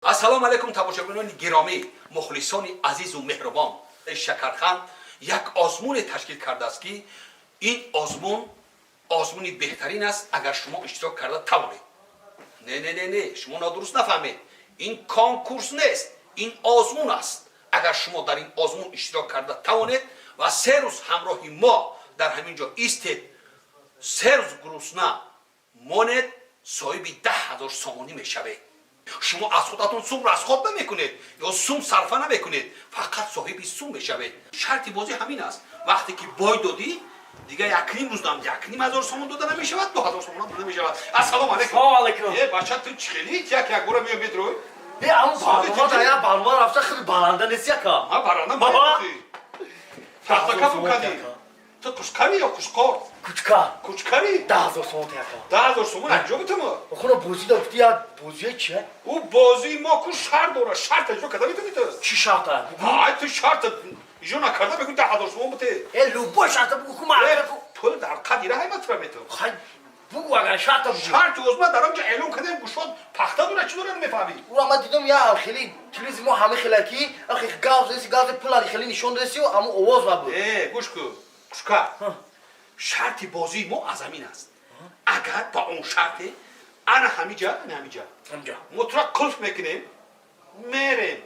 Ассалому алайкум, тамошобинони гиромӣ, мухлисони азизу меҳрубон. Шакарханд як озмуне ташкил кардааст, ки ин озмун озмуни беҳтарин аст, агар шумо иштирок карда тавонед. Не, не, не, не, шумо нодуруст нафаҳмед, ин конкурс нест, ин озмун аст. Агар шумо дар ин озмун иштирок карда тавонед ва 3 рӯз ҳамроҳи мо дар ҳамин ҷо истед, 3 рӯз гурусна монед, соҳиби 10 000 сомонӣ мешавед. Шумо аз худатон сум расход намекунед ё сум сарфа намекунед, фақат соҳиби сум мешавед. Шарти бозӣ ҳамин аст: вақте ки бой додӣ, дигар якним рӯздам 1,5 ҳазор сомон дода намешавад, 2000 сомонам дода намешавад. Ассалому алайкум. Салому алайкум. Е, бача, ту чӣ хели як як бора меоя, медрой? Е, ам барнома да, я барнома рафта, хеле баранда нест, яка. Ма баранда ма. Тахтакафу кадӣ. Ту кушкари ё кушқор? Кучка. Кучкари? 10 000 сомон яка. 10 000 сомон анҷо битама. Охуна бозӣ да гуфти, я бозия чия? Ӯ бозии мо ку шарт дора, шарт иҷро карда метавонӣ ту? Чӣ шарта? Ай, ту шарт иҷро накарда бигӯ, 10 000 сомон бите. Э, любой шарта бугу ку ма. Пул дар қадира ҳайма тура метавон. Хай, бугу, агар шарта бугу. Шарти озма дар онҷо эълон кардем, гушод пахта дора, чӣ дора, намефаҳмӣ. Ура ма дидам, я хеле телевизор мо ҳама хелаки, ахи гав деси, гав пул хеле нишон деси, аммо овоз набуд. Э, гӯш ку, кушка. Шарти бозии мо аз ҳамин аст. Агар ба он шарте ана ҳамиҷа, ана ҳамиҷа. Ҳамиҷа. Мо тура қулф мекунем, мерем.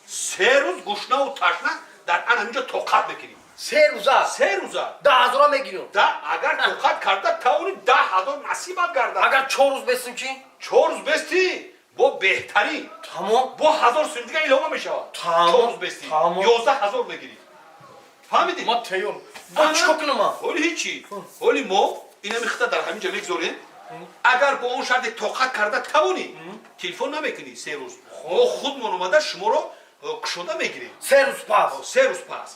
3 рӯз гушнаву ташна дар ана ҳаминҷо тоқат мекунем. 3 рӯза? 3 рӯза. 10 000-а мегирем. Да, агар тоқат карда тавони, 10 000 насибат гардад. Агар 4 рӯз бестим чӣ? 4 рӯз бести, бо беҳтарин. Тамом. Бо ҳазор сум дига илова мешавад. Тамом. 4 рӯз бести. Тамом. 11 000 мегирӣ. Фаҳмидӣ? Ма тайёр. Бо чӣ кор кунам ман? Ҳоли ҳичи. Ҳоли мо инами хита дар ҳамин ҷо мегзорем. Агар бо он шарте тоқат карда тавонӣ, телефон намекунӣ 3 рӯз. Мо худмон омада шуморо кушода мегирем. 3 рӯз пас. 3 рӯз пас.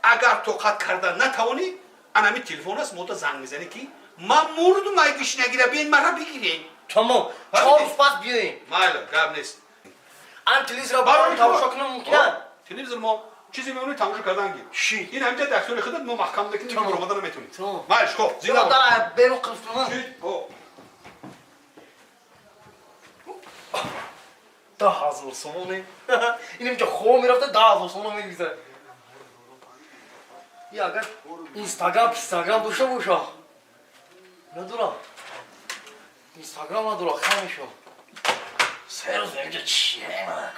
Агар тоқат карда натавонӣ, анами телефон аст, мода занг мезанӣ, ки ман мурдум, ай гишнагира, биен мара бигирем. Тамом. 4 рӯз пас биёем. Майли, гап нест. Ан телевизорро баром тамошо кунам мумкин аст? Телевизор мо чизе мемонӣ, тамошо кардан гир. Ши. Ин ҳамҷа дар ихтиёри худат, мо маҳкам мекунем, ки баромада наметавонӣ. Тамом. Майлиш, хоб, зинда бош. Дар берун қулф кунам. Чӣ? О. 10 000 сомоне. Ин инҷо хоб мерафта, 10 000 сомона мегузарад. И агар Инстаграм, Инстаграм дошта боша. Надорам. Инстаграм надорам, хай мешавам. 3 рӯз инҷо чие ман?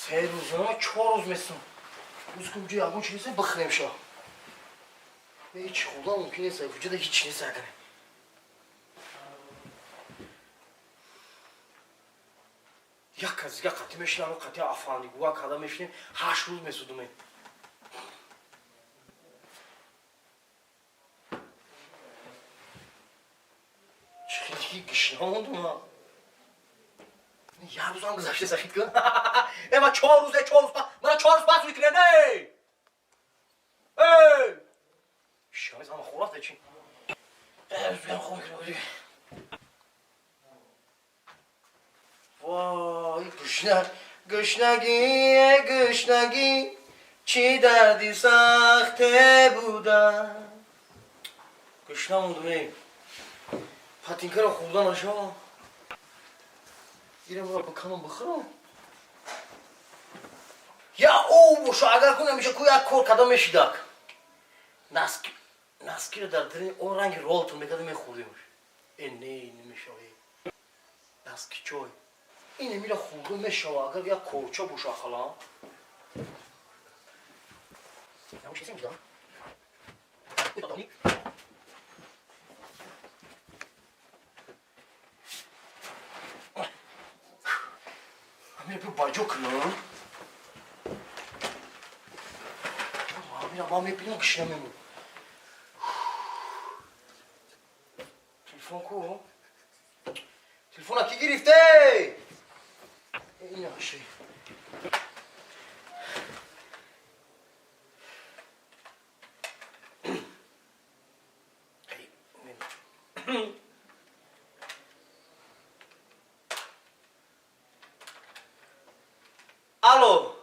3 рӯз, 4 рӯз месам. Рӯз ки уҷо ягон чи нест, бихӯрем ша. Ҳеҷ хӯрдан мумкин нест, вуҷуда ҳеҷ нест агар. Як кас дига қатӣ мешинам, қатӣ афандигува карда мешинем, 8 рӯз месудумем. Чӣ хеле гишна мондум. Як рӯзам гузашта сахид кун. Э, ма 4 рӯз, э, 4 рӯз па, мана 4 рӯз пас мекунем, эй! Эй! Шамис ама хӯрафта чӣ? Э, рӯзгам хоб мекунем. Вой, гушна, гушнагӣ, гушнагӣ, чӣ дарди сахте буда. Гушна мондум, эй. Патинкаро хӯрда нашавам. Ирам биканам, бихӯрам. Я об боша, агар кун ҳамеша ку як кор карда мешидак. Носки, носкиро дар дарини он ранги ролтон мекарда, мехӯрдемш. Э, не, намешава. Носки чой. Ин мира хӯрда мешава, агар як корча боша хала. Ягон чизе мешава? Амира бю баҷо кунам. Амира ма мебинам, гишна мемон. Телефон ку? Телефона ки гирифте? Ина ши. Алло.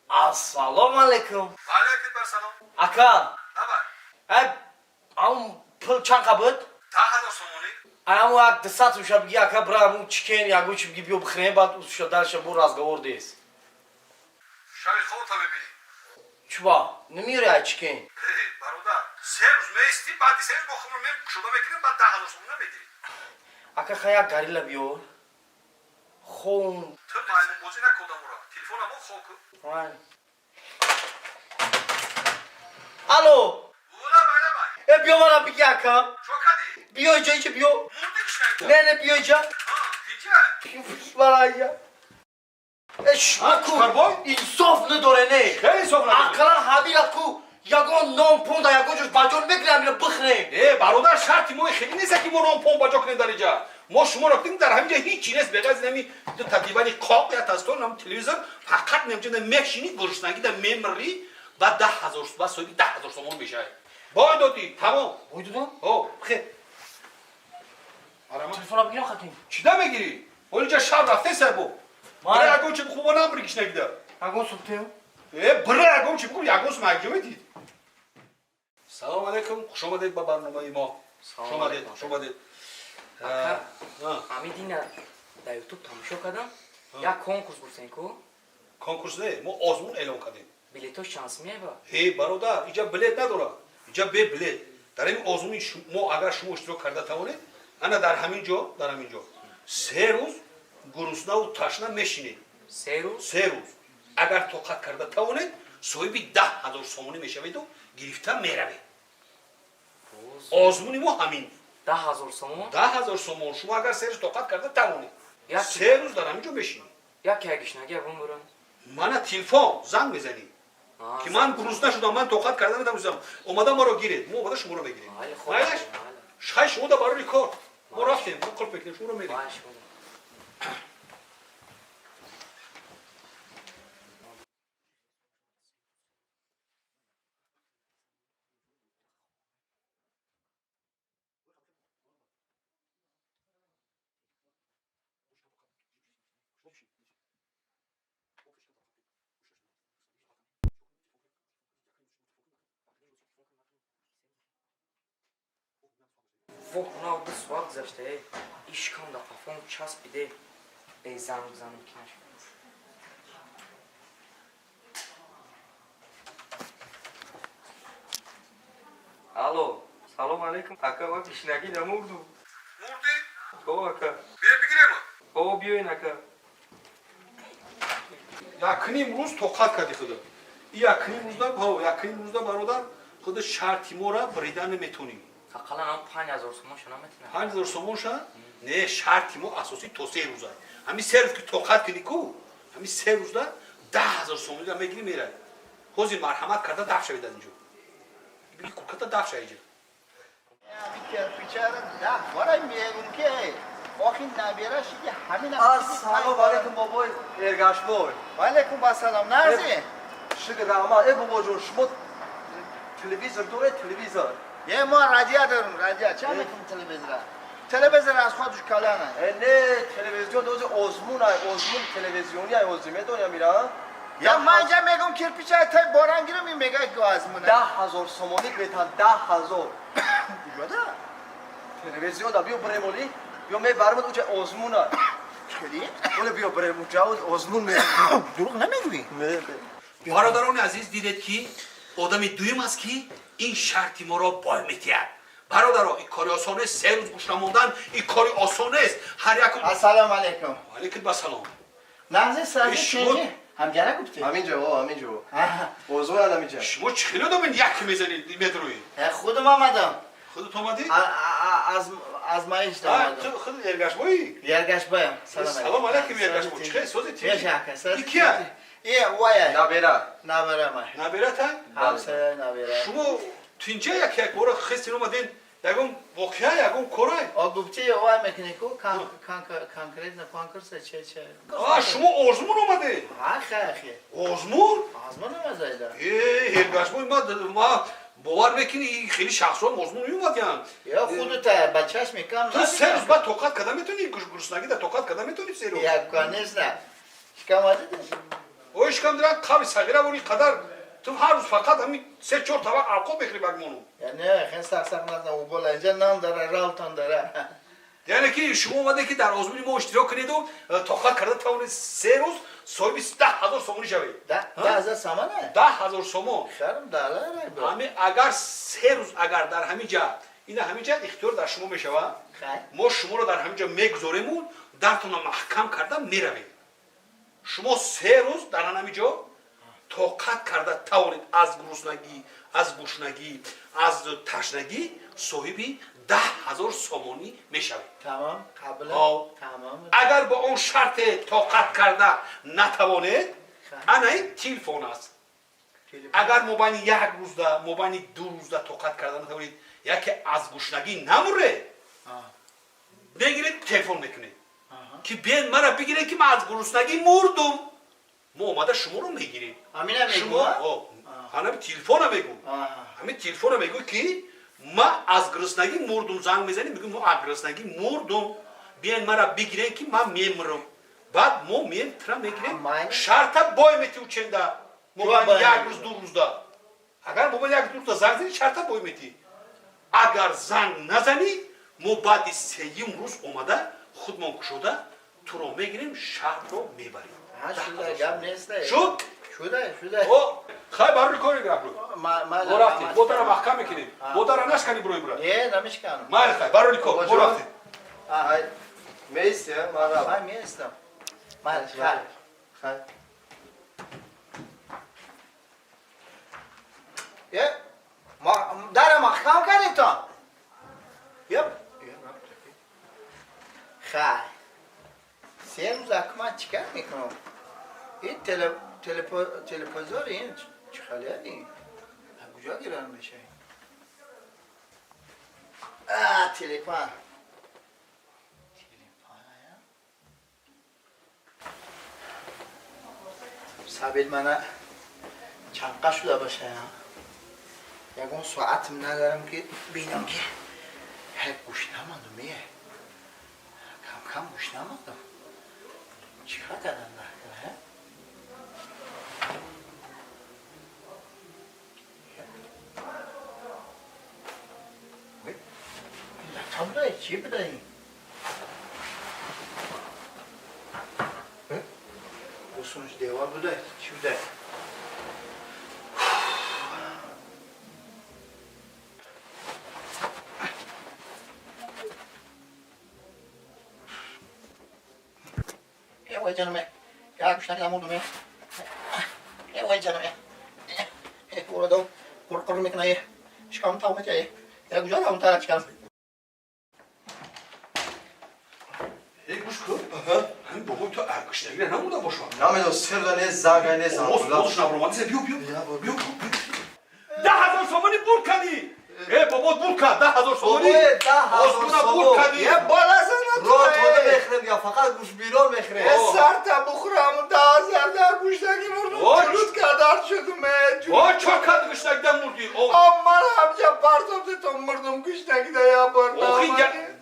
Ассалому алайкум. Алайкум ассалом. Ака. Давай. Ай, ам пул чанд қа буд? 10 000. сомонӣ. Аяму як 200 уша биги, ака, бира аму чикен ягон чи биги, биё бихӯрем, баъд уша дальше бо разговор дест. Шаби хобта мебинӣ. Чуба намиёри ай чикен? Бародар, 3 рӯз меистӣ, баъди 3 рӯз мо худро мем кушода мекунем, баъд 10 000 сомонӣ намедиҳӣ. Ака, ха, як горилла биёр, хон. Ту маймунбозӣ накодамура, телефона мо хоб кун. Алло. Лабай, лабай. Э, биё мана биги, ака. Чо кадӣ? Биё иҷа, иҷа биё. Мурдӣ кишнак. Не, не, биё иҷа. Тинҷа. Мана иҷа. Э, шумо инсоф надоре, не? Хеле инсоф надоре. Ақаллан ҳамира ку ягон нон пунда, ягон ҷош ба ҷон мекунем, ҳамира бихӯрем. Э, бародар, шарти мо хеле нест, ки мо нон пон ба ҷо кунем дар иҷа. Мо шуморо гуфтем, дар ҳамин ҷа ҳеҷ нест беғайр аз ҳамин ду тадибани қоқ, я тастон, ҳам телевизор, фақат намҷа мешинӣ, гуруснагӣ да мемрӣ, баъд 10 000, баъд соҳиби 10 000 сомон мешавӣ. Бой додӣ, тамом. Бой додам? О. Хе. Телефона бигирам, хатим. Чида мегирӣ? Ҳоли ҷа шаб рафте сабо. Бира ягон чи хубо намбри кишнагида. Ягон субтем? Э, бира ягон чи хуб, ягон сум якҷо медид. Салом алейкум, хуш омадед ба барномаи мо. Хуш омадед, хуш омадед. Ака, ами дина дар ютуб тамошо кардам, як конкурс гуфтем ку. Конкурс не, мо озмун эълон кардем. Билетош чанд меба? Ҳе, бародар, иҷа билет надорад, иҷа бе билет. Дар ҳамин озмуни мо агар шумо иштирок карда тавонед, ана дар ҳамин ҷо, дар ҳамин ҷо 3 рӯз гуруснаву ташна мешинед. 3 рӯз? 3 рӯз. Агар тоқат карда тавонед, соҳиби 10 000 сомонӣ мешаведу гирифта меравед. Озмуни мо ҳамин. 10 000 сомон? 10 000 сомон, шумо агар 3 рӯз тоқат карда тавонед, 3 рӯз дар ҳамин ҷо мешинед. Яке ягишнагӣ ягон бурам. Мана телефон, занг мезанӣ, ки ман гурусна шудам, ман тоқат карда натавонистам, омада маро гиред, мо омада шуморо мегирем. Майлаш, хай, шумо да барори кор, мо рафтем, мо қулф мекунем, шуморо мерем. Воҳ, нав 2 соат гузашта, э, ишкам да қафом часпиде, безанг занг ки нашуд. Алло, салом алейкум, ака, ва гишнагӣ намурду. Мурдӣ? О, ака. Бия бигирем. О, биёин, ака. Якним рӯз тоқат кардӣ худо, якним рӯзда, якним рӯзда, бародар, худо, шарти мора брида наметонӣ. Ақаллан ам 5000 сомонша наметонам. 5000 сомонша не, шарти мо асосӣ то 3 рӯза. Ҳамин 3 рӯз ки тоқат кунӣ ку, ҳамин 3 рӯзда 10 000 сомонира мегирӣ, меравӣ. Ҳозир марҳамат карда даф шавед аз инҷо, биги курката даф шава инҷо. Ассалому алайкум, бобои Эргашбой. Алайкум ассалом, нағзӣ? Шукр, раҳмат. Э, бобоҷон, шумо телевизор доред, телевизор? Е, мо радио дорем, радио. Ча мекунем телевизора? Телевизор аз худаш калана. Э, не, телевизион дози озмун ай, озмун телевизиони ай, озмун медонӣ амира? Я ман инҷа мегум кирпича тай боран гирам, ин мега ки озмун. 10 000 сомонӣ метан, 10 000. Куҷода? Телевизион да, биё бирем оли, биё мебарем уҷа озмун ай. Хеле? Оле биё бирем уҷа озмун ме. Дурӯғ намегӯӣ? Не. Бародарони азиз, дидед, ки одами дуюм аст, ки ин шарти моро бой метиҳад. Бародаро, ин кори осон нест, 3 рӯз гӯшна мондан ин кори осон нест. Ҳар як Ассалому алайкум. Алайкум ассалом. Нағзӣ, сази Шумо- ченҷи? Ҳамҷара гуфтӣ? Ҳаминҷо, о, ҳаминҷо. Аҳа. Озмун ай ҳаминҷа. Шумо чӣ хеле одамин, як медзанед, медроед. Э, худам омадам. Худат омадӣ? Аз маиш А, омадам. ту худ Эргашбоӣ? Эргашбоям. Салом алайкум, Эргашбой, чӣ хел сози? Беш, ака, сози. И кия? Е, вая. Набера. Набера май. Наберата? Ҳамсоя набера. Шумо тинҷа як як бора хестин омадин, ягон воқеа, ягон корай? О, гуфти вай мекунӣ ку конкретно конкурса че че. А, шумо озмун омадед? Ахе, ахе. Озмун? Озмун омадайда. Э, Эргашбой, ма бовар мекунӣ, ин хеле шахсҳо озмун меомадянд. Я худута ба чашми кам. Ту 3 рӯз баъд тоқат карда метавонӣ? Гуруснагӣ да тоқат карда метавонӣ 3 рӯз? Я, конечно. Шикам дидиш? Ой, шикам диран қаври сағира бори қадар. Ту ҳар рӯз фақат ҳамин се-чор табақ авқот мехӯри багмону. Не, хеле сахт-сахт назан, у бола инҷа нан дара, ралтан дара. Яъне ки шумо омаде ки дар озмуни мо иштирок кунеду тоқат карда тавонед 3 рӯз соҳиби 10 000 сомонӣ шавед. 10 000 сомона? 10 000 сомон. Харам доллар. Ҳами агар 3 рӯз агар дар ҳамин ҷа, ина ҳамин ҷа ихтиёр дар шумо мешавад. Хай. Мо шуморо дар ҳамин ҷо мегузориму дартона маҳкам карда меравем. Шумо 3 рӯз дар ҳамин ҷо тоқат карда тавонед аз гуруснагӣ, аз гушнагӣ, аз ташнагӣ, соҳиби 10 000 сомонӣ мешавед. Тамом, қабул. Ҳо. Тамом. Агар бо он шарте тоқат карда натавонед, Хай. ана ин телефон аст. Агар мобайни як рӯзда, мобайни 2 рӯзда тоқат карда натавонед, яке аз гушнагӣ намуре, мегиред, телефон мекунед, ки биен мара бигиред, ки ман аз гуруснагӣ мурдум. Мо омада шуморо мегирем. Ҳамина Шумо мегӯ? Ҳанами телефона мегӯ, ҳамин телефона мегӯ, ки ман аз гуруснагӣ мурдум. Занг мезанем, мегӯ: мо аз гуруснагӣ мурдум, биен мара бигирен, ки ман мемурам. Баъд мо меем, тира мегирем. Ман- Шарта бой мети ученда мобайни бой як метӣ? рӯз, 2 рӯзда. Агар мобайни як ду рӯзда занг зани, шарта бой метӣ. Агар занг назанӣ, мо баъди сеюм рӯз омада, худмон кушода туро мегирем, шартро мебарем. Ҳа, шуда, гап нест. Шуд? Шуда, шуда. О, хай, барои кори гапру. Мо рафтем, бо дара маҳкам мекунем, бо дара нашкани, брои бура. Не, намешканам. Майли, хай, барои кор мо рафтем. Хай. Меисти, ман равам. Хай, меистам. Майли, хай. Хай. Е, дара маҳкам кардитон? Еп. Хай. 3 рӯз аку ман чӣ кар мекунам? Ин телевизор ин чӣ халияд ин? Куҷо гиран мешавӣ? А, телефон. Телефон, ая? Сабил мана чанқа шуда боша. Ягон соатм надорам, ки бинам, ки ҳай гӯш намондум е. Кам кам гӯш намондум. Чӣ кар кардан дар ҳа? Ой, латам дай, чӣ буда ин? Э? Бусунш девор буда, чӣ буда? Ey vay canım ey. Ya kuşlar oldum ya. Ey vay canım ya. Ey orada korkarım ekmeği. Çıkalım tavuk ey. Ya güzel avun tara çıkalım. Эй, гӯш кун, ҳамин бобои ту гушнагира намуда бошад? Намедонам, 3 рӯза не занг, не занг. Оз озш набромадиса. Биё, биё, биё. 10 000 сомонӣ бур кардӣ. Э, бобот бур кард 10 000 сомонӣ. Бобое, 10 000 Озмуна бур сомон. кардӣ. Ya balasana Рот вода мехӯрем я фақат гӯшбирон мехӯрем. E sarta buxuram daha zarda kuştaki vurdum. Oy. Çürüt kadar çödüm e. О, чор карди, гушнагида мурдӣ. О, Aman amca pardon dedim murdum kuştaki de ya охи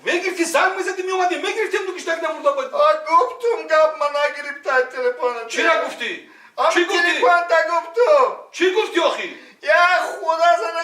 мегирифти, занг мезадӣ, меомадӣ, мегирифтем, ду гушнагида мурда буд. Ay guptum gapma girip ta telefonu. Чӣ нагуфтӣ? Abi Чӣ гуфтӣ? telefon da guptum. Чӣ гуфтӣ охи? Ya Xuda sana